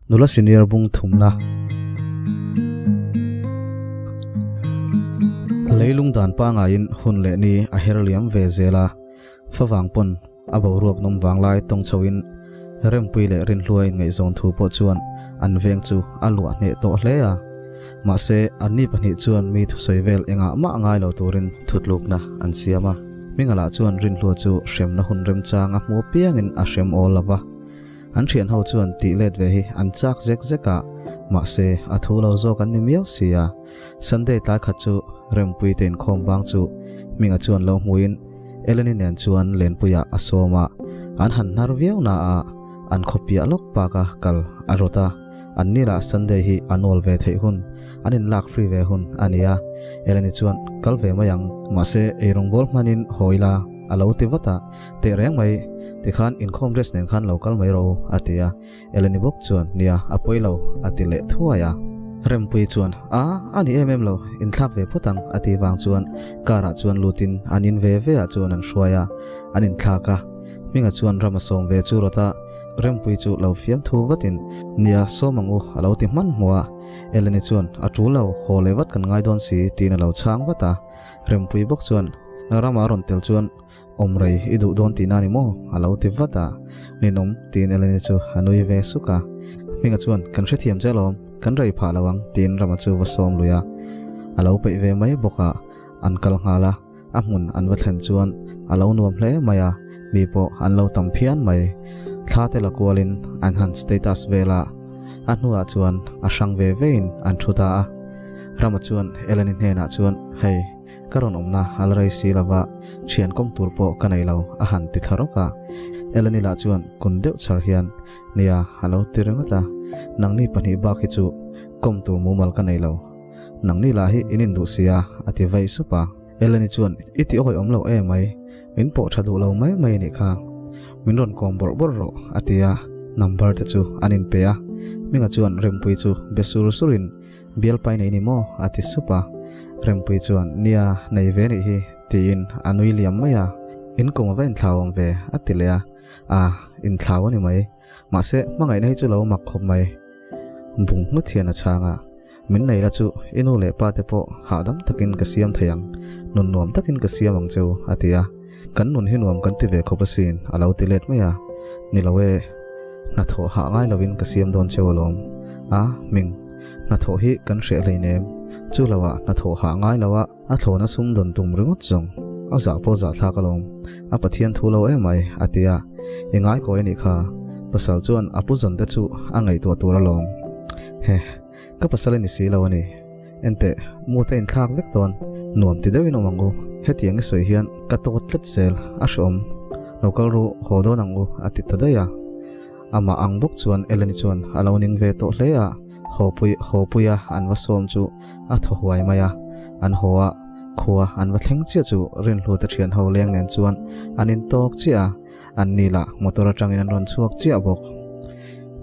Nula senior bung thumna. Leilung dan pangaiin hun leh ni a her liam ve zel a, favang pawn a boruak nawm vanglai tawng chhoin Rempui leh Rinhlua inngaihzawn thu pawh chuan an veng chu a luah hneh tawh hle a. Mahse, anni pahnih chuan mi thusawi vel engah mah ngai lo turin thutlukna an siam a. Hmingala chuan Rinhlua chu hremna hun remchang a hmu apiangin a hrem awl lo va. An thian ho chuan tih let ve hi an chak zek zek a, mahse a thu lo zawk an ni miau si a. Sunday tlai khat chu Rempui te inkhawm bang chu Hminga chuan lo hmuin Eleni nen chuan Lenpuiah a sawm a, an han hnar viau na a, an khaw piah lawk pak a kal a rawt a. An ni lah Sunday hi an awl ve theih hun, an inlak free ve hun a ni a. Eleni chuan kal ve mai ang, mahse eirawngbawl hmanin haw ila a lo ti vat a. Teh reng mai, tikhan inkhawm dress nen khan lo kal mai rawh u, a ti a. Eleni bawk chuan, Nia, a pawi lo, a ti leh thuai a. Rempui chuan, A, a ni em em lo, inthlak ve phawt ang, a ti vang chuan car ah chuan lutin an in ve ve ah chuan an hruai a, an inthlak a. Hminga chuan ram a sawm ve chu rawt a, Rempui chu lo fiam thu vatin, Nia, sawm ang u, a lo ti hmanhmawh a. Eleni chuan, A tul lo, haw leh vat kan ngai dawn si, tiin a lo chhang vat a. Rempui bawk chuan, Rama rawn tel chuan, Awm rei i duh dawn tihna a ni maw? A lo ti vat a. Ninawm, tiin Eleni chu a nui ve suk a. Hminga chuan, Kan hrethiam che alawm, kan rei phah lo ang, tiin Rama chu va sawm lui a. A lo peih ve mai bawk a, an kal nghal a. A hmun an va thlen chuan a lo nuam hle mai a, mi pawh an lo tam phian mai. Thla te la kualin an han status vel a, a hnuah chuan a hrang ve vein an thu ta a. Rama chuan Eleni hnenah chuan, Hei, Ka rawn awmna a la rei si lova, thian kawm tur pawh ka nei lo, a han ti thla rawk a. Eleni lah chuan kun deuh char hian, Nia, a lo ti ringawt a, nangni pahnih bak hi chu kawm tur mumal ka nei lo. Nangni lah hi in induh si a, a ti vaih sup a. Eleni chuan, I ti awi awm lo e mai, min pawh tha duh lo mai mai a nih kha. Min rawn kawm bawrh bawrh rawh, a ti a, number te chu an inpe a. Hminga chuan Rempui chu be sur surin, Bialpai nei ni maw? a ti sup a. Rempui chuan, Nia, nei ve nih hi, tiin a nui liam mai a. In kum a va inthlau awm ve, a ti leh a. A, inthlau a ni mai. Mahse, hmangaihna hi chu lo mak khawp mai. Bung nghut hian a chhang a. Min nei la chu i nu leh pa te pawh hahdam takin ka siam thei ang, nun nuam takin ka siam ang cheu, a ti a. Kan nun hi nuam kan ti ve khawp asin, a lo ti let mai a. Ni lo e, hnathawh hah ngai lovin ka siam dawn cheu alawm. A, Ming, hnathawh hi kan hreh hleinem. Chu loah hnathawh hah ngai lo a, a thlawna sum dawn tum ringawt zawng. A zah pawh zah thlak alawm. A Pathian thu lo em mai, a ti a. I ngai kawi a nih kha. Pasal chuan a pu zawn te chu a ngaihtuah tur alawm. Heh, ka pasal i ni si lo a ni. Enteh, mu te inthlak vek dawn, nuam ti deuhin awm ang u. Hetiang i sawi hian ka tawt tlat zel, a hreawm. Lo kal ru, haw dawn ang u, a ti ta daih a. Amah ang bawk chuan Eleni chuan a lo ning ve tawh hle a, haw pui haw puia an va sawm chu a thaw huai mai a. An haw a, khua an va thleng chiah chu Rinhlute thian ho leng nen chuan an intawk chiah a, an ni lah motor atangin an rawn chhuak chiah bawk.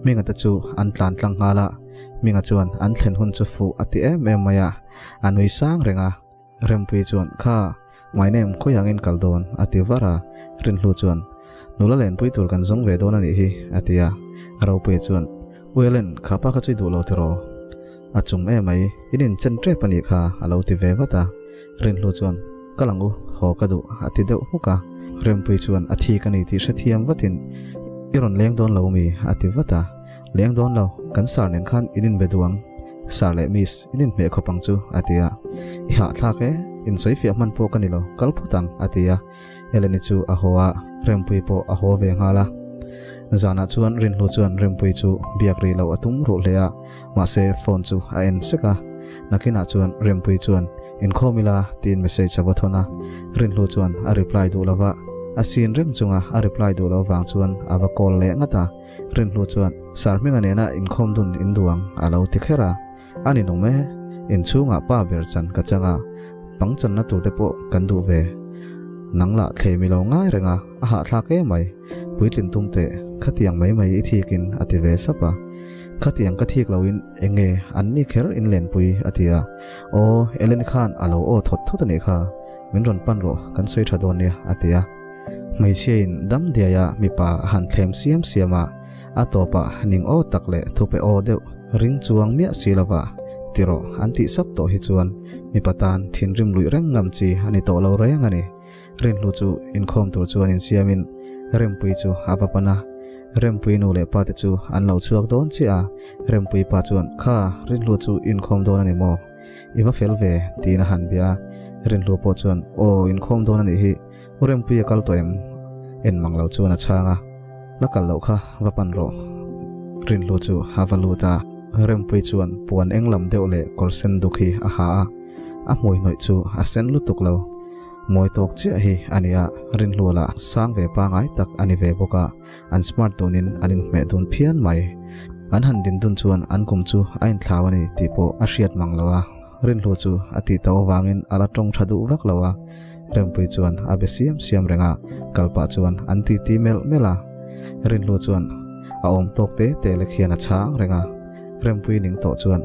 Hminga te chu an tlan tlang nghal a. Hminga chuan an thlen hun chu fuh a ti em em mai a, a nui sang reng a. Rempui chuan, Kha, my name khawi angin kal dawn? a ti var a. Rinhlu chuan, Nula lenpui tur kan zawng ve dawn a nih hi, a ti a. Ropuia chuan, U Ellen, kha pa kha chu i duh lo tiraw? A chung em mai, in inchen tep a nih kha, a lo ti ve vat a. Rinhlu chuan, Kal ang u, haw ka duh, a ti deuh hmuk a. Rempui chuan, A thi ka ni tih hrethiam vatin, I rawn leng dawn lo mi? a ti vat a. Leng dawn lo, kan sar nen khan in inbe duh ang. Sar leh miss, in inhmeh khawp ang chu, a ti a. I hahthlak e, insawi fiah hman pawh ka ni lo, kal phawt ang, a ti a. Eleni chu a haw a, Rempui pawh a haw ve nghal a. Zanah chuan Rinhlu chuan Rempui chu biak rih loh a tum ruh hle a, mahse phone chu a en sek a. Nakinah chuan Rempui chuan, Inkhawm ila, tiin message a va thawn a. Rinhlu chuan a reply duh lo va, a sin reng chunga a reply duh loh vang chuan a va call leh ngat a. Rinhlu chuan, Sir Hminga nena inkhawm dun in duh ang, a lo ti kher a. A ni nung e, inchhungah pa ber chan ka chang a, pang channa tur te pawh kan duh ve. Nang lah thlei mi lo ngai reng a, a hahthlak em mai. Puitlin tum teh, khatiang mai mai i thikin a ti ve sap a. Khatiang ka thik loin eng nge an ni kher in lenpui a ti a. Aw, Ellen khan a lo aw thawt thawt a nih kha, min rawn pan rawh, kan sawi tha dawn nia a ti a. Hmeichhiain dam diaia mipa a han thlem siam siam a, A tawpah ning aw tak leh thupe aw deuh ring chuang miah si lova ti rawh an tih sap tawh hi chuan mipa tan thinrim luih reng ngam chi a ni tawh lo reng a ni. Rinhlu chu inkhawm tur chuan insiamin Rempuii chu a va pan a. Rempuii nu leh pa te chu an lo chhuak dawn chiah a, Rempuii pa chuan, Kha, Rinhlu chu inkhawm dawn a ni maw? I va fel ve, tiin a han bia a. Rinhlu pawh chuan, Aw, inkhawm dawn a nih hi, U Rempuii a kal tawh em? En mang lo chuan a chhang a, La kal loh kha, va pan rawh. Rinhlu chu a va lut a, Rempuii chuan puan eng lam deuh leh kawr sen duk hi a ha a, a hmui hnawih chu a sen lutuk lo. Mawi tawk chiah hi a nia, Rinhlua lah sang ve pangai tak a ni ve bawk a, an smart dunin an inhmeh dun phian mai. An han din dun chuan an kum chu a inthlau a ni tih pawh a hriat mang lo a, Rinhlua chu a tih tauh avangin a la tawng tha duh vak lo a, Rempuii chuan a be siam siam reng a, kal pah chuan an titi melh melh a. Rinhlua chuan a awm tawk te te lek hian a chhang reng a, Rempuii ning tawh chuan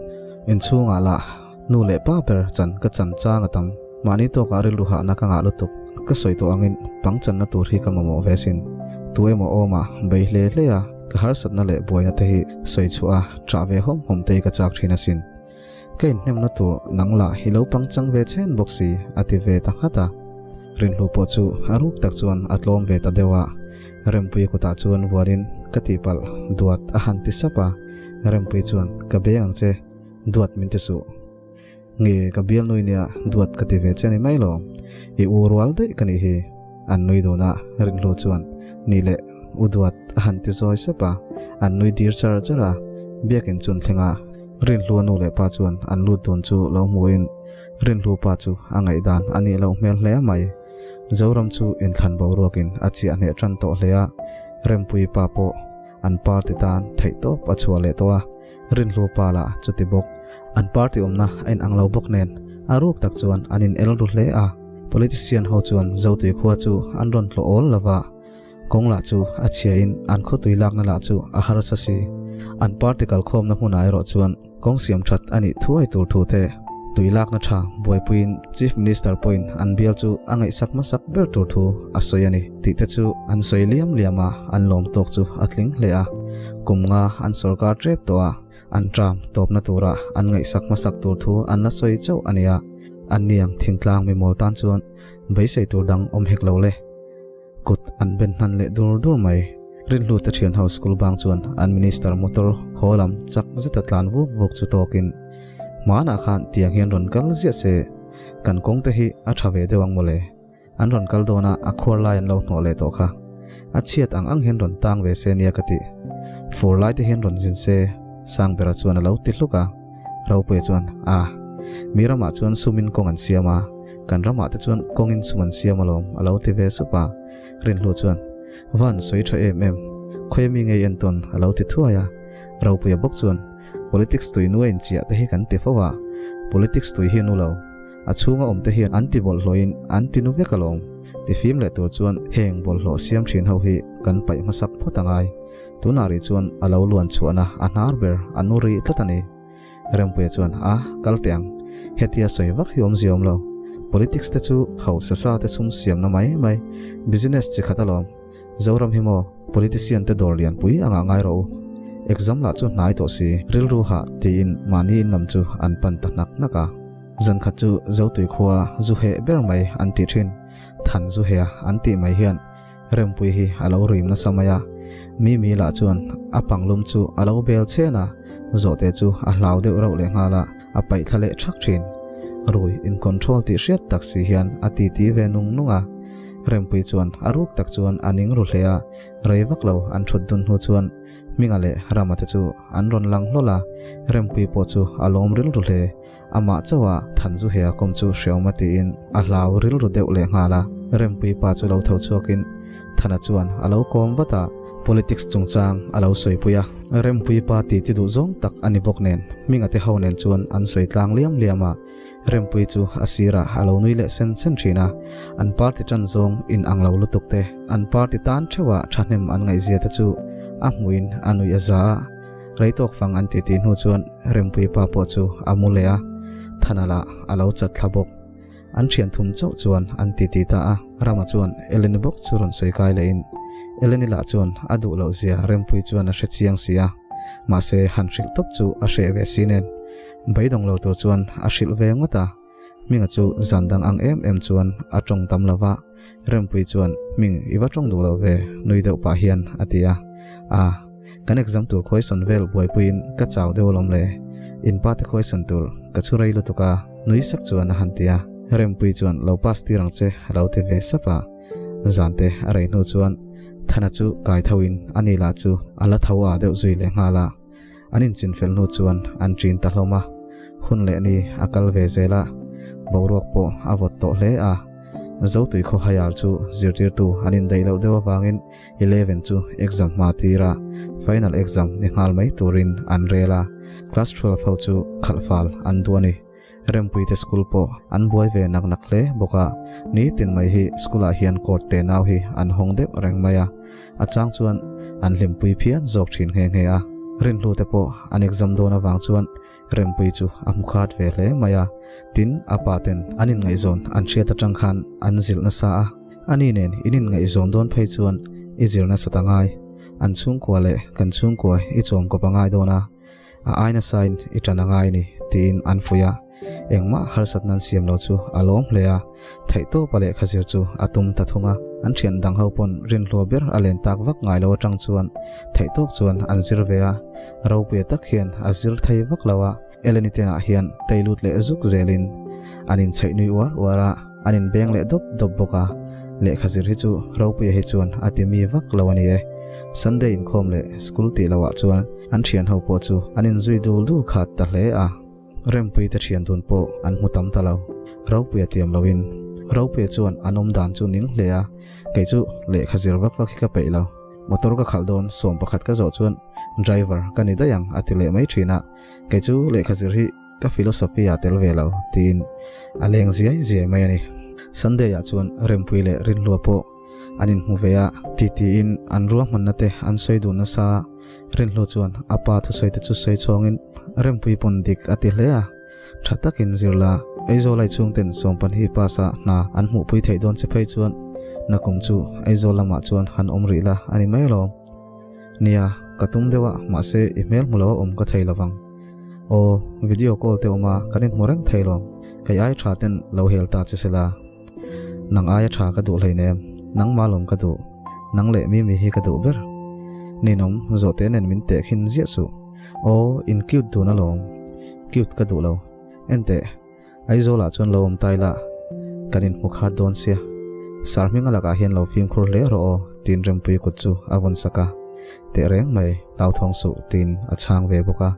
inchhungah lah Nu leh pa ber chan ka chan chang a tam. Mahni tawkah rilru hahna ka ngah lutuk. Ka sawi tawh angin pang channa tur hi ka mamawh ve sin. Tu emaw awma bei hle hle a, ka harsatna leh buaina te hi sawi chhuah a, ṭah ve hawm hawm te hi ka chak ṭhin asin. Ka inhnemna tur nang lah hi lo pang chang ve chhen bawk si, a ti ve ta nghat a. Rinhlu pawh chu a ruk tak chuan a tlawm ve ta deuh a. Rempuia kutah chuan vuanin ka tihpalh duat a han ti sap a. Rempuia chuan ka beng ang che. Duat min ti suh. Nge ka bial nui nia duat ka ti ve che ni mai lo. I u rual daih ka nih hi. An nui dun a, Rinhlu chuan ni leh u duat a han ti zawi sep a, an nui dir char char a, biakin chun thleng a Rinhlua nu leh pa chuan an lut dun chu lo hmuhin Rinhlu pa chu a ngaihdan a nih loh hmel hle mai. Zoram chu inthlan boruakin a chiah hneh tan tawh hle a, Rempuii pa pawh an party tan theihtawp a chhuah leh tawh a. Rinhlu pa lah chuti bawk. An party awmna a inang lo bawk nen a ruk tak chuan an in el ru hle a. Politician ho chuan Zotui khua chu an rawn tlawh awl lova, kawng lah chu a chhia in an khawtui lakna lah chu a harsa si. An party kalkhawmna hmunah erawh chuan kawng siam that a nih thuai tur thu te, tui lakna tha buaipuiin Chief Minister pawhin an bial chu a ngaihsak hmasak ber tur thu a sawi a ni tih te chu an sawi liam liam a, an lawm tawk chu a tling hle a. Kum nga an sorkar tep tawh a, an tram tawpna tura an ngaihsak hmasak tur thu an la sawi chauh a nia. An niang thingtlang mimawl tan chuan beisei tur dang awm hek lo le. Kut an ben hnan leh dur dur mai. Rinhlu te thian ho school bang chuan an minister motor haw lam chak zeta tlan vuk vuk chu tawkin hmanah khan tiang hian rawn kal ziah se kan kawng te hi a tha ve deuh ang mawle. An rawn kal dawn a, a khuar lai an lo hnawh leh tawh kha. A chhiat ang ang hian rawn tang ve se nia ka ti. Fur lai te hian rawn zin se, Sangbera chuan a lo ti hluk a. Ropuia chuan, A, mi ramah chuan sumin kawng an siam a, kan ramah te chuan kawngin sum an siam alawm, a lo ti ve sup a. Rinhlu chuan, Van sawi tha em em, khawi ami ngei entawn, a lo ti thuai a. Ropuia bawk chuan, Politics tui nuai inchiah te hi kan ti fo a, politics tui hi nu lo. A chhunga awmte hian an ti bawlhhlawhin an ti nu vek alawm. Ti fim leh tur chuan heng bawlhhlawh siam thin ho hi kan paih hmasak phawt a ngai. Tunah rih chuan a lo luan chhuahna a hnar ber a nu rih tlat a ni. Rempuia chuan, A, kal teh ang. Hetia sawi vak hi awmzia awm lo. Politics te chu hausa sa te sum siamna mai mai, business chi khat alawm. Zoram hi maw politician te dawr lian pui anga ngai rawh u. Exam lah chu hnai tawh si, rilru hah tiin mahni in lam chu an pan ta hnak hnak a. Zan khat chu Zotui khua zu heh ber mai an tih thin, Than zu heh a an tih mai hian Rempui hi a lo rim nasa mai a. Mimi lah chuan a panglum chu a lo bel chhen a, zawhte chu a hlau deuh reuh leh nghal a, a paih thla leh thak thin. Rui in control tih hriat tak si hian a titi ve nung nung a. Rempui chuan a ruk tak chuan a ning ru hle a, rei vak lo an thut dun hnu chuan Hminga leh Rama te chu an rawn lang hlawl a, Rempui pawh chu a lawm rilru hle. Amah chauha Thanzuhea kawm chu hreawm a tiin a hlau rilru deuh leh nghal a, Rempui pa chu lo tho chhuakin Thana chuan a lo kawm vat a, politics chungchang a lo sawipui a. Rempui pa titi duh zawng tak a ni bawk nen Hminga te ho nen chuan an sawi tlang liam liam a, Rempuii chu a sirah a lo nui leh sen sen thin a, an party tan zawng in ang lo lutuk te, an party tan theuhah thahnem an ngaihzia te chu a hmuhin a nuih a za a. Rei tawk fang an titi hnu chuan Rempuii pa pawh chu a mu leh a, Thana lah a lo chat thla bawk. An thian thum chauh chuan an titi ta a, Rama chuan Eleni bawk chu rawn sawi kai lehin Eleni lah chuan a duh loh zia Rempuii chuan a hre chiang si a, mahse han hrilh tawp chu a hreh ve si nen beidawng lo tur chuan a hrilh ve ngawt a. Hminga chu zan dang ang em em chuan a tawng tam lo va, Rempuii chuan Hming i va tawng duh lo ve nui deuh pah hian a ti a, A. Kan exam tur khuaisawn vel buaipuiin ka chau deuh alawm le. In pa te khuaisawn tur ka chhu rei lutuk a, nui sak chuan a han ti a. Rempuii chuan lo pass tir ang che a lo ti ve sap a. Zan te a rei hnu chuan Thana chu kai tho in a ni lah chu a la tho a deuh zui leh nghal a. An inchin fel hnu chuan an ṭin ta hlawm a. Hun leh ni a kal ve zel a, boruak pawh a vawt tawh hle a. Zotui khaw haiar chu zirtirtu an indaih loh deuh avangin 11 chu exam hma tir a, final exam ni nghal mai turin an rel a, class 12 ho chu khalh fal an duh a ni. Rempuite school pawh an buai ve nak nak hle bawk a, nitin mai hi school ah hian court te nau hi an hawng deuh reng mai a, a chang chuan an hlimpui phian zawk thin nghe nghe a. Rinhlu te pawh an exam dawn avang chuan Rempuii chu a hmu khat ve hle mai a, tin a pa ten an inngaihzawn an hriat atang khan an zilh nasa a, ani nen in inngaihzawn dawn phei chuan i zir nasat a ngai, an chhungkua leh kan chhungkua i chawm kawp a ngai dawn a, a ai nasain i tan a ngai a ni tiin an fuih a, engmah harsatna an siam lo chu a lawm hle a, theihtawpa lehkha zir chu a tum ta thung a, an thian dang ho pawn rinhlua ber a len tak vak ngai lo atang chuan theihtawk chuan an zir ve a, ropuia tak hian a zir thei vak lo a, Eleni te ah hian tei lut leh zuk zelin an inchheih nui uar uar a, an inbeng leh dawp dawp bawk a, lehkha zir hi chu ropuia hi chuan a ti mi vak lo a ni e. Sunday inkhawm leh school tih loh ah chuan an thian ho pawh chu an inzui dul dul khat ta hle a. Rempuii te thian dun pawh an hmu tam ta lo. Ropuia tiam loin Ropuia chuan an awm dan chu ning hle a, kei chu lehkha zir vak vak hi ka peih lo. Motor ka khalh dawn 11 ka zawh chuan driver ka ni daih ang a ti leh mai thin a, kei chu lehkha zir hi ka philosophy ah tel ve lo tiin a leng ziai ziai mai a ni. Sunday ah chuan Rempuii leh Rinhlua pawh an inhmu ve a, titiin an ruahmanna te an sawi dun nasa a. Rinhlu chuan a pa thusawi te chu sawi chhawngin Rempuii pawn dik a ti hle a, tha takin zirla Aizawl ai chhungten sawmpahnih pass ah hna an hmuhpui theih dawn che phei chuan nakum chu Aizawl lamah chuan han awm rih la a ni mai alawm. Nia, ka tum deuh a, mahse i hmel hmu lo a awm ka thei lovang. Aw, video call te awm a, kan inhmu reng thei lawm. Kei ai tha ten lo hel ta che sela. Nang aia tha ka duh hleinem, nangmah lawm ka duh, nang leh Mimi hi ka duh ber. Ninawm, zawhte nen min teh khin ziah suh. Aw, in cute dun alawm. Cute ka duh lo. Enteh, Aizawl ah chuan lo awm ta ila, kan inhmu khat dawn sia. Sir hminga lakah hian lo fimkhur hle rawh aw, tiin Rempuii kut chu a vawn sak a. Teh reng mai, hlauthawng suh, tiin a chhang ve bawk a.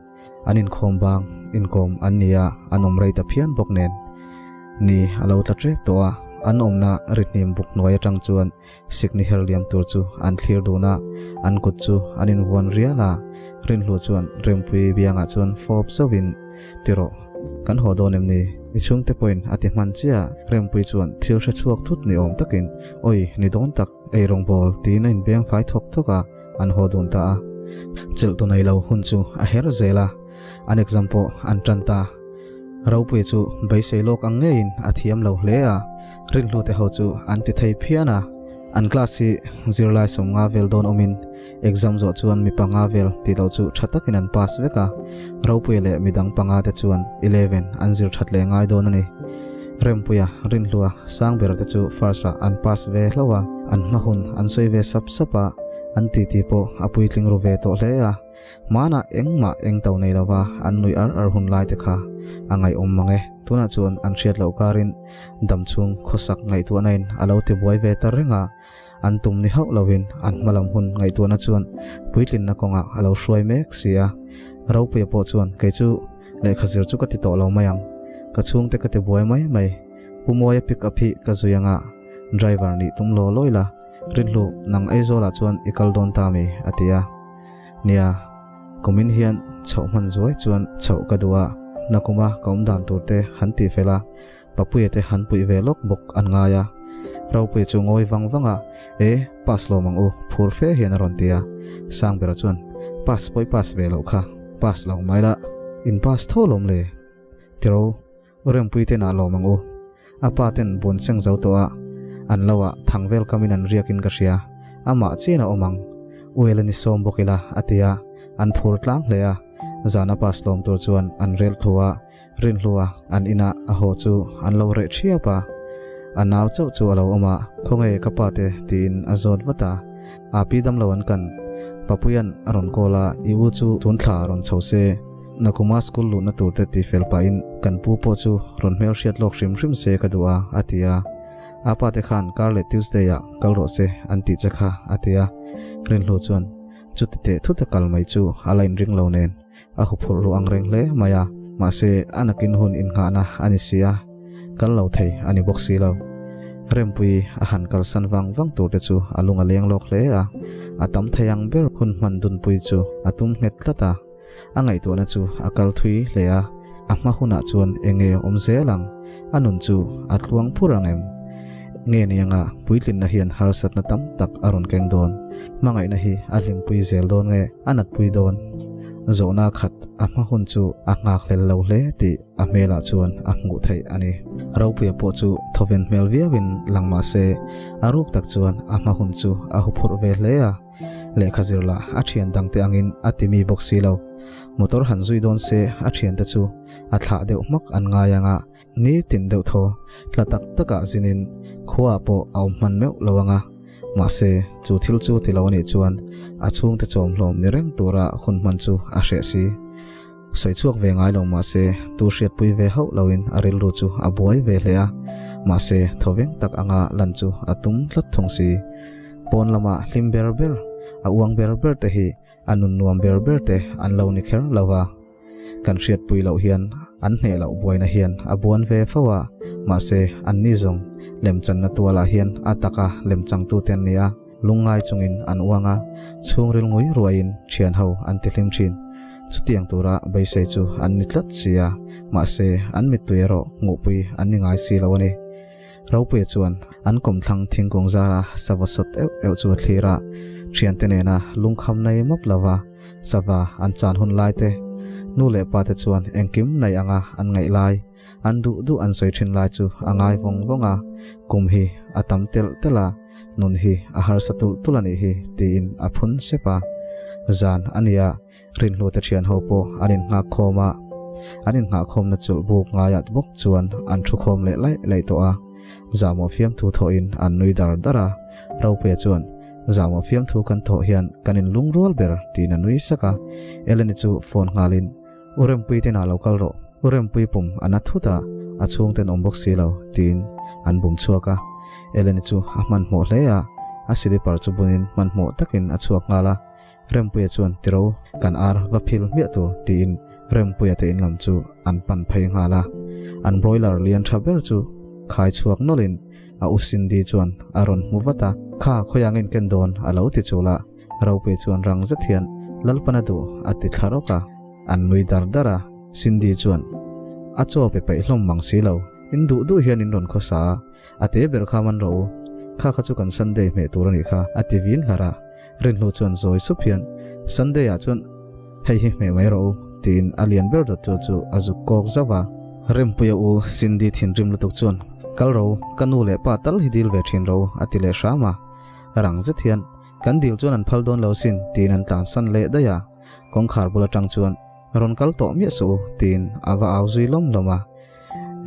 An inkhawm bang, inkawm an ni a, an awm rei ta phian bawk nen. Ni a lo tla tep tawh a, an awmna rihnim buk hnuai atang chuan sikni her liam tur chu an thlir dun a, an kut chu an invuan rial a, Rinhlu chuan Rempuii biangah chuan fawp zauhin, Ti rawh, kan haw dawn em ni? I chhungte pawhin a ti hman chiah a, Rempuii chuan thil hre chhuak thut ni awm takin, Awi, ni dawn tak, eirawng bawl tiin a inbeng fai thawk thawk a, an haw dun ta a. Chelh tu nei lo hun chu a her zel a, an exam pawh an tan ta. Ropuia chu beisei lawk ang ngeiin a thiam lo hle a, Rinhlute ho chu an ti thei phian a. An class hi zirlai 50 vel dawn awmin exam zawh chuan mi panga vel tih loh chu tha takin an pass vek a, Ropuia leh midang panga te chuan 11 an zir that leh ngai dawn a ni. Rempuia, Rinhlua, Sangbera te chu first ah an pass ve hlauh a, an hma hun an sawi ve sap sap a, an titi pawh a puitling ru ve tawh hle a. Hmanah engmah eng to nei lova an nui ar ar hun lai te kha a ngaihawm mang e. Tunah chuan an hriat loh karin damchhung khawsak ngaihtuahna in a lo ti buai ve ta reng a, an tum ni hauh lovin an hma lam hun ngaihtuahna chuan puitlinna kawngah a lo hruai mek si a. Ropuia pawh chuan kei chu lehkha zir chu ka ti tawh lo mai ang, ka chhungte ka ti buai mai mai, Pu Mawia pick up hi ka zui anga driver nih tum law lawi la, Rinhlu nang Aizawlah chuan i kal dawn ta mi? a ti a. Nia, kumin hian chhoh hman zuai chuan chhoh ka duh a, nakuma ka awm dan tur te han tih fel a, Papuia te han puih ve lawk bawk an ngai a. Ropuia chu ngawi vang vang a, E, pass lawm ang u, phur fe hian a rawn ti a. Sangbera chuan, Pass pawh i pass ve loh kha, pass lo mai la, in pass tho lawm le? Tiro, U Rempuii te nah lawm ang u. A pa ten buan seng zo tawh a, an lo ah thang vel kam in an riak in ka hria. Amah chian a awm ang. Uel a ni sawm bawk ila, a ti a. An phur tlang hle a. Zan a pass lawm tur chuan an rel thlu a. Rinhlua an inah a haw chu an lo reh thiap a, a nau chauh chu a lo awm a, Khawnge ka pa te? tiin a zawt vat a. A pi damlo an kan Papuia'n a rawn call a, I u chu tun thla rawn chho se, Nakuma school luhna tur te ti fel pahin kan pu pawh chu rawn hmelhriat lawk hrim hrim se ka duh a, a ti a. A pa te khan kar leh Tuesday ah kal rawh se an tih che kha, a ti a. Rinhlu chuan chuti teh thut a kal mai chu a la inring lo nen. A huphurh ru ang reng hle mai a, mahse a nakin hun innghahna a ni si a, kal lo thei a ni bawk si lo. Rempui a han kalsan vang vang tur te chu a lung a leng lawk hle a, a tam thei ang ber hun hman dunpui chu a tum nghet tlat a. A ngaihtuahna chu a kal thui hle a, a hma hunah chuan eng nge awm zel ang, a nun chu a tluang phur ang em? Nge ni anga puitlinna hian harsatna tam tak a rawn keng dawn? Hmangaihna hi a hlimpui zel dawn nge a natpui dawn? Zawhna khat a hma hun chu a nghakhlel lo hle tih a hmelah chuan a hmuh theih a ni. Ropuia pawh chu thawven hmel viauin lang mah se, a ruk tak chuan a hma hun chu a huphurh ve hle a. Lehkha zir lah a thian dangte angin a ti mi bawk si lo. Motor han zui dawn se a thiante chu a thlah deuh hmak an ngai ang a, Ni tin deuh thaw, hla tak takah zinin khuaah pawh a awm hman meuh lo ang a, mahse chu thil chu ti lo a nih chuan a chhungte chawm hlawm ni reng tura hun hman chu a hreh si. Sawi chhuak ve ngai lo mahse tu hriatpui ve hauh loin a rilru chu a buai ve hle a, mahse thawveng tak anga lan chu a tum tlat thung si. Pawn lama hlim ber ber, a uang ber ber te hi a nun nuam ber ber te an lo ni kher lo va. Kan hriatpui loh hian an hneh loh buaina hian a buan ve fo a, mahse anni zawng lemchanna tualah hian a taka lemchangtute an ni a, lungngai chungin an uang a, chhungril ngui ruaiin thian ho an ti hlim thin. Chutiang tura beisei chu an ni tlat si a, mahse an mittui erawh hmuhpui an ni ngai si lo a ni. Ropuia chuan an kawmthlang thingkung zara sava sawt euh euh chu a thlir a, thiante nena lungkham nei map lova sava an chan hun lai te, nu leh pa te chuan engkim nei anga an ngaih lai, an duh duh an sawi thin lai chu a ngai vawng vawng a, kum hi a tam telh telh a, nun hi a harsa tulh tulh a nih hi tiin a phun sep a. Zan a nia. Rinhlute thian ho pawh an innghak khawm a, an innghahkhawmna chulh buk ngaiah bawk chuan an thu khawm leh laih laih tawh a. Zahmawh fiamthu thawhin an nui dar dar a, Ropuia chuan, Zahmawh fiamthu kan thawh hian kan inlungrual ber tiin a nui sak a. Eleni chu phone nghalin, U Rempui te inah lo kal rawh, U Rempui pum a na thut a, a chhungten awm bawk si lo, tiin an bum chhuak a. Eleni chu a hmanhmawh hle a, a silipar chu bunin hmanhmawh takin a chhuak nghal a. Rempuia chuan tiro kan ar va phil hmiah tur tiin Rempuia te in lam chu an pan phei nghal a. An broiler lian tha ber chu khai chhuak nawlhin a u Cindy chuan a rawn hmu vat a, Kha khawiah nge in ken dawn a lo ti chul a. Ropuia chuan rang zet hian Lalpana duh a ti thla rawk a. An nui dar dar a, Cindy chuan a chaw pe peih hlawm mang si lo, in duh duh hian in rawn khawsa a, a te ber kha man rawh u, kha kha chu kan Sunday hmeh tur a nih kha a ti vin hlar a. Rinhlu chuan zawi sup hian, Sunday ah chuan hei hi hmeh mai rawh u, tiin a lian ber dawttu chu a zuk kawk zauh a. Rempuia u Cindy thinrim lutuk chuan, Kal ro, ka nu leh pa tal hi dil ve thin ro, a ti leh hram a. Rang zet hian, Kan dil chuan an phal dawn lo sin, tiin an tlansan leh daih a. Kawngkhar bul atang chuan, Rawn kal tawh miah suh u, tiin a va au zui lawm lawm a.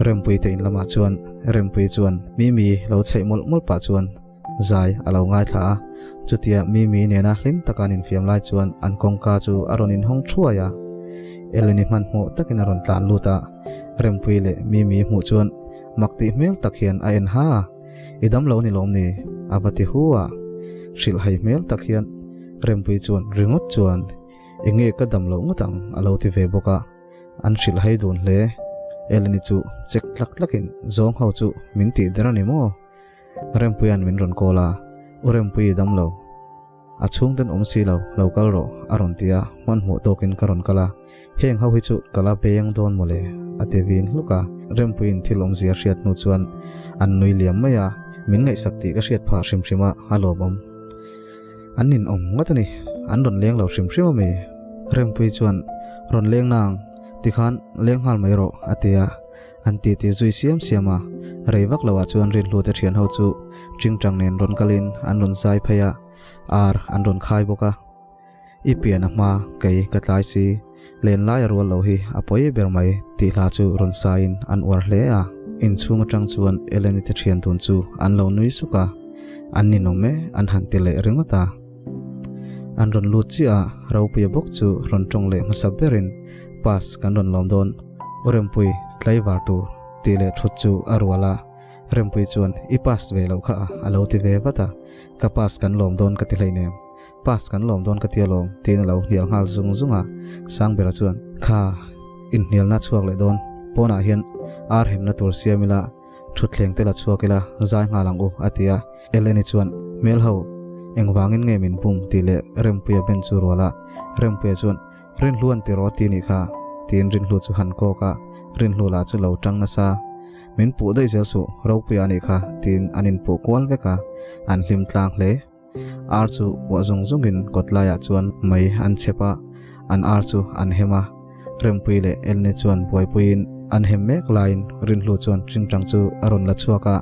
Rempui te in lamah chuan Rempui chuan Mimi lo chheih mawlh mawlh pah chuan zai a lo ngaithla a. Chutia Mimi nena hlim taka an infiam lai chuan an kawngka chu a rawn inhawng thuai a. Eleni hmanhmawh takin a rawn tlan lut a. Rempui leh Mimi hmuh chuan mak tih hmel tak hian a en ha a. I dam lo ni lawm ni? a va ti hu a. Hrilhhai hmel tak hian Rempui chuan ringawt chuan Enge ka dam loh ngawt ang a lo ti ve bawk a, an hrilh hai dun hle. Eleni chu chek tlak tlakin zawng ho chu min tih der a ni maw? Rempuia'n min rawn call a, U Rempui i dam lo. A chhungten awm si lo, lo kal rawh a rawn ti a, hmanhmawh tawkin ka rawn kal a, heng ho hi chu ka la beng dawn mawle a ti vin hluk a. Rempuiin thil awmzia hriat hnu chuan an nui liam mai a, min ngaihsak tih ka hriat phah hrim hrim a, a lawmawm. An ninawm ngawt a ni, an rawn leng lo hrim hrim a mi? Rempui chuan, Rawn leng nang, Tikhan leng nghal mai rawh, a ti a. An titi zui siam siam a. Rei vak loah chuan Rinhlute thian ho chu tingtang nen rawn kalin an rawn zai phei a, ar an rawn khai bawk a. I pian a hma, kei ka tlai si, len lai a rual lo hi a pawi ber mai tih hla chu rawn saiin an uar hle a. Inchhung atang chuan Eleni te thian dun chu an lo nui suk a, an ninawm e an han ti leh ringawt a. An rawn lut chiah a, Ropuia bawk chu rawn tawng leh hmasa berin Pass kan rawn lawm dawn, U Rempui tlaivar tur tih leh thut chu a rual a. Rempui chuan I pass ve loh kha a a lo ti ve vat a, Ka pass kan lawm dawn ka ti hleinem. Pass kan lawm dawn ka ti alawm, tiin a lo hnial nghal zung zung a. Sangbera chuan, Kha, inhnialna chhuak leh dawn, pawnah hian ar hemna tur siam ila, thutthleng te la chhuak ila, zai nghal ang u, a ti a. Eleni chuan, Hmel ho, engvangin nge min bum? tih leh Rempuia ben chu rual a. Rempuia chuan, Rinhlu an ti rawh ti nih kha, tiin Rinhlu chu han kawk a. Rinhlu lah chu lo tang nasa. Min puh daih zel suh, Ropuia a nih kha, tiin an inpuh kual vek a. An hlim tlang hle. Ar chu puah zung zungin kawt laiah chuan mei an chhep a, an ar chu an hem a. Rempui leh Elni chuan buaipuiin an hem mek laiin Rinhlu chuan tingtang chu a rawn la chhuak a,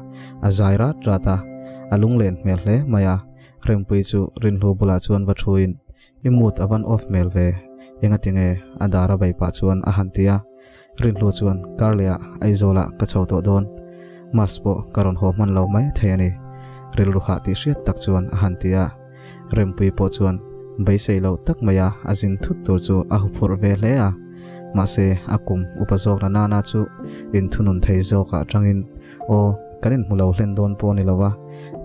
a zai rat rat a, a lunglen hmel hle mai a. Rempui chu Rinhlu bulah chuan va thuin, I mood a van off hmel ve, engati nge? a dar a bei pah chuan a han ti a. Rinhlu chuan, Karleh ah Aizawl ah ka chho tawh dawn, Mas pawh ka rawn haw hman lo mai thei a ni, rilru hah tih hriat tak chuan a han ti a. Rempui pawh chuan beisei loh tak mai a a zin thut tur chu a huphurh ve hle a. Mahse, a kum upa zawk na nana chu inthunun thei zawkah atangin, Aw, kan inhmu lo hlen dawn pawh a ni lo a,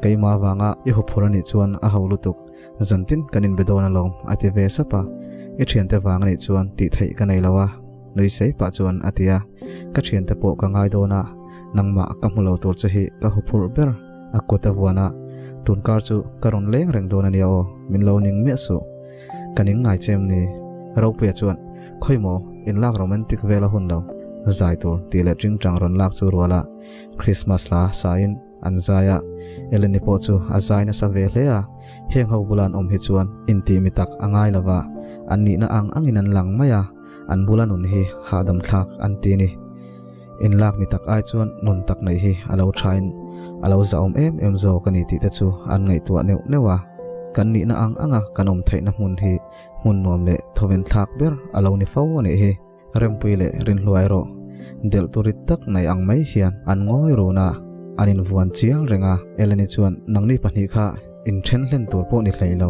keimah avanga i huphurh a nih chuan a ho lutuk. Zantin kan inbe dawn alawm a ti ve sap a, I thiante vang anih chuan tih theih ka nei lo a, nui sei pah chuan a ti a, Ka thiante pawh ka ngai dawn a, nangmah ka hmu lo tur che hi ka huphurh ber a kut a vuan a, tunkar chu ka rawn leng reng dawn ania aw, min lo ning miah suh. Ka ning ngai che em ni? Ropuia chuan, Khawi maw, inlak romantic vel a hun lo, zai tur tih leh tingtang rawn lak chu rual a, Christmas hla sain, An zai a, Eleni pawh chu a zai nasa ve hle a, heng ho bula an awm hi chuan intih mi tak a ngai lo va, an nihna ang angin an lang mai a, an bula nun hi hahdam thlak an ti ni. Inlak mi tak ai chuan nun tak neih hi a lo thain a lo zahawm em em zawk a ni tih te chu an ngaihtuah neuh neuh a, kan nihna ang anga kan awm theihna hmun hi hmun nuam leh thawven thlak ber a lo ni fo a nih hi. Rempui leh Rinhluai erawh delh turit tak nei ang mai hian an ngawi run a, an invuan chial reng a. Eleni chuan, Nangni pahnih kha inthen hlen tur pawh ni hlei lo,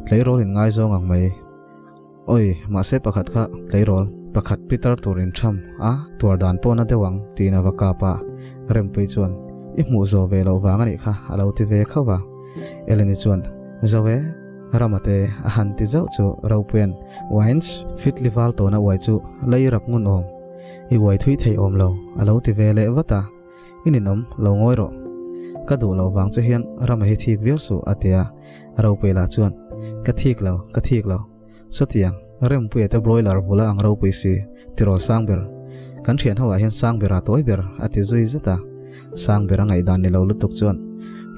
tleirawl in ngaizawng ang mai. Oi, mahse pakhat kha tleirawl pakhat pitar tur intham a, tuar dan pawh na deuh ang, tiin a va kap a. Rempui chuan, I hmuh zawh ve loh vang a nih kha, a lo ti ve khauh a. Eleni chuan, Zo e. Rama te a han ti zauh chu Ropuia'n Wines fit li val tawna uai chu lei rap ngun awm, i uai thui thei awm lo a lo ti ve leh vat a, I ninawm lo ngawi rawh. Ka duh loh vang che hian Rama hi thik viau suh a ti a, Ropui lah chuan Ka thik lo, ka thik lo. Sawtiang, Rempuia te broiler vula ang ropui si, tirawl Sangber. Kan thian ho ah hian Sangber a tawi ber a ti zui zet a. Sangber a ngaihdan ni lo lutuk chuan,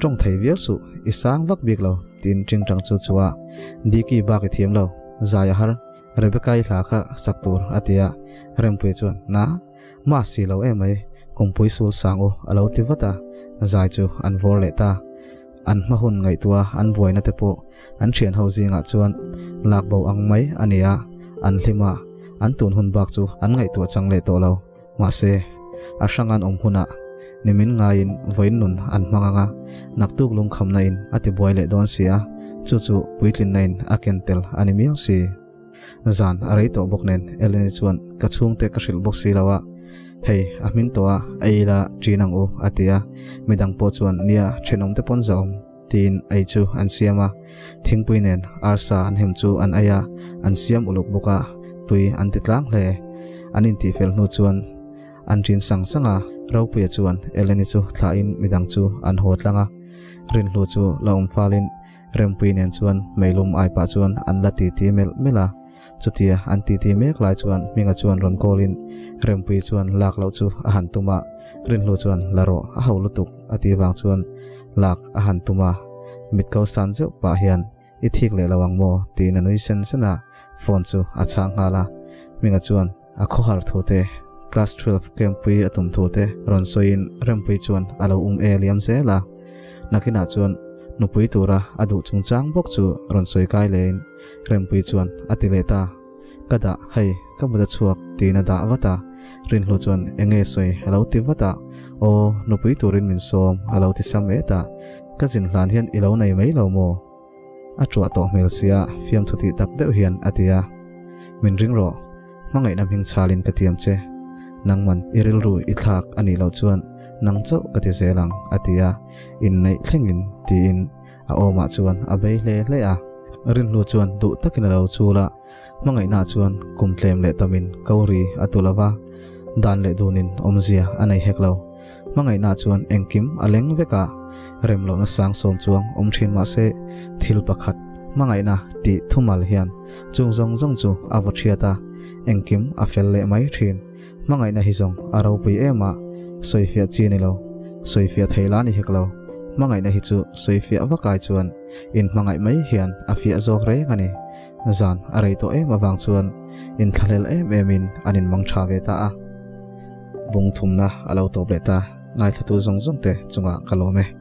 Tawng thei viau suh, i sang vak bik lo, tiin tingtang chu chu a. Diki bak i thiam lo, zai a har, Rebecca-i hla kha sak tur a ti a. Rempuia chuan, Na, ma si lo emai, kumpui sul sang u a lo ti vat a, zai chu an vawr leh ta. An hma hun ngaihtuah an buaina te pawh an thian ho zingah chuan lak bo ang mai a ni a, an hlim a, an tun hun bak chu an ngaihtuah chang leh tawh lo. Mahse, a hrang an awm hunah nimin ngaiin vawiin nun an hmang ang a, naktuk lungkhamna in a tibuai leh dawn si a, chu chu puitlinna in a ken tel a ni miau si. Zan a rei tawh bawk nen Eleni chuan ka chhungte ka hrilh bawk si lo a, hei a hmin tawh a, ei ila ṭin ang u a ti a, midang pawh chuan nia ṭhenawm te pawn zahawm tiin ei chu an siam a, thingpui nen arsa an hem chu an ei a, an siam uluk bawk a, tui an ti tlang hle. An intihfel hnu chuan an ṭin sang sang a, Ropuia chuan Eleni chu thlahin midang chu an haw tlang a, Rinhlu chu la awm falin Rempui nen chuan meilum ai pah chuan an la titi melh melh a, chutia an titi mek lai chuan Hminga chuan rawn call in Rempui chuan lak loh chu a han tum a, Rinhlu chuan la rawh a ho lutuk a tih vang chuan lak a han tum a, mit ko san zeuh pah hian i thik leh lo ang maw tiin a nui sen sen a, phone chu a chhang nghal a, Hminga chuan. A khawhar thu te, Class 12 camp pui a tum thu te rawn sawiin Rempuii chuan a lo um e liam zel a. Nakinah chuan nupui tura a duh chungchang bawk chu rawn sawi kai lehin Rempuii chuan a ti leh ta. Ka dah, hei, ka mut a chhuak tiin a dah vat a. Rinhlu chuan eng nge sawi a lo ti vat a. Aw, nupui turin min sawm a lo ti sam et a. Ka zin hlan hian i lo nei mai lo maw? A ṭuah tawh hmel sia fiamthu tih tak deuh hian a ti a. Min ring rawh, hmangaihna hming chhalin ka tiam che. Nangman i rilru i thlak a nih loh chuan nang chauh ka ti zel ang a ti a, inneih thlengin tiin a awmah chuan a bei hle hle a. Rinhlu chuan duh takin a lo chul a, hmangaihna chuan kum tlem leh tamin ko ri a tu lo va, dan leh dunin awmzia a nei hek lo. Hmangaihna chuan engkim a leng vek a, rem lohna sang sawm chuang awm thin mah se, thil pakhat, hmangaihna tih thumal hian chung zawng zawng chu a vaw thiat a, engkim a fel leh mai thin. Hmangaihna hi zawng a ropui em a, sawifiah chi a ni lo, sawifiah thei la ni hek lo. Hmangaihna hi chu sawifiah vak ai chuan inhmangaih mai hian a fiah zawk reng a ni. Zan a rei tawh em avang chuan inthlahlel em emin an inmang tha ve ta a. Bung thumna a lo tawp leh ta, ngaithlatu zawng zawng te chungah ka lawm e.